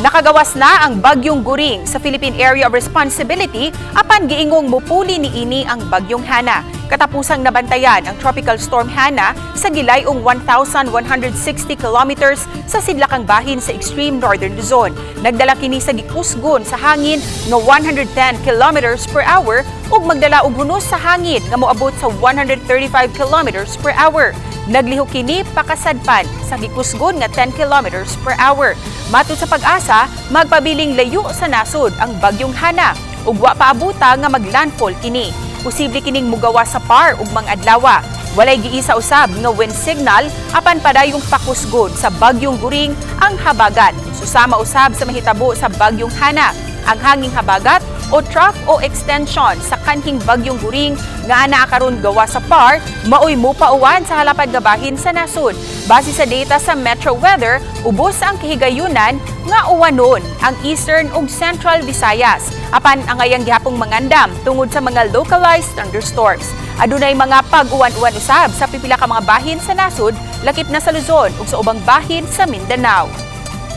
Nakagawas na ang Bagyong Guring sa Philippine Area of Responsibility apan giingong mupuli niini ang Bagyong Hana. Katapusang nabantayan ang Tropical Storm Hana sa gilayong 1,160 kilometers sa sidlakang bahin sa extreme northern Luzon. Nagdala kini sa gikusgon sa hangin nga 110 kilometers per hour ug magdala og hunos sa hangin nga moabot sa 135 kilometers per hour. Naglihok kini pakasadpan sa gikusgon nga 10 kilometers per hour. Matod sa PAGASA, magpabiling layo sa nasod ang Bagyong Hana ug wa paabuta nga maglandfall kini. Posible kining mugawas sa PAR ugmang adlawa. Walay giisa usab nga wind signal apan padayong pakusgon sa Bagyong Guring ang habagat. Susama usab sa mahitabo sa Bagyong Hana ang hanging habagat o trough o extension sa kanhing Bagyong Guring nga anaa karon gawas sa PAR maoy mopauwan sa halapad nga bahin sa nasod. Base sa data sa Metro Weather, ubos ang kahigayunan nga uwanon ang Eastern ug Central Visayas. Apan angayang gihapong mangandam tungod sa mga localized thunderstorms. Adunay mga pag-uwan-uwan usab sa pipila ka mga bahin sa nasod, lakip na sa Luzon ug sa ubang bahin sa Mindanao.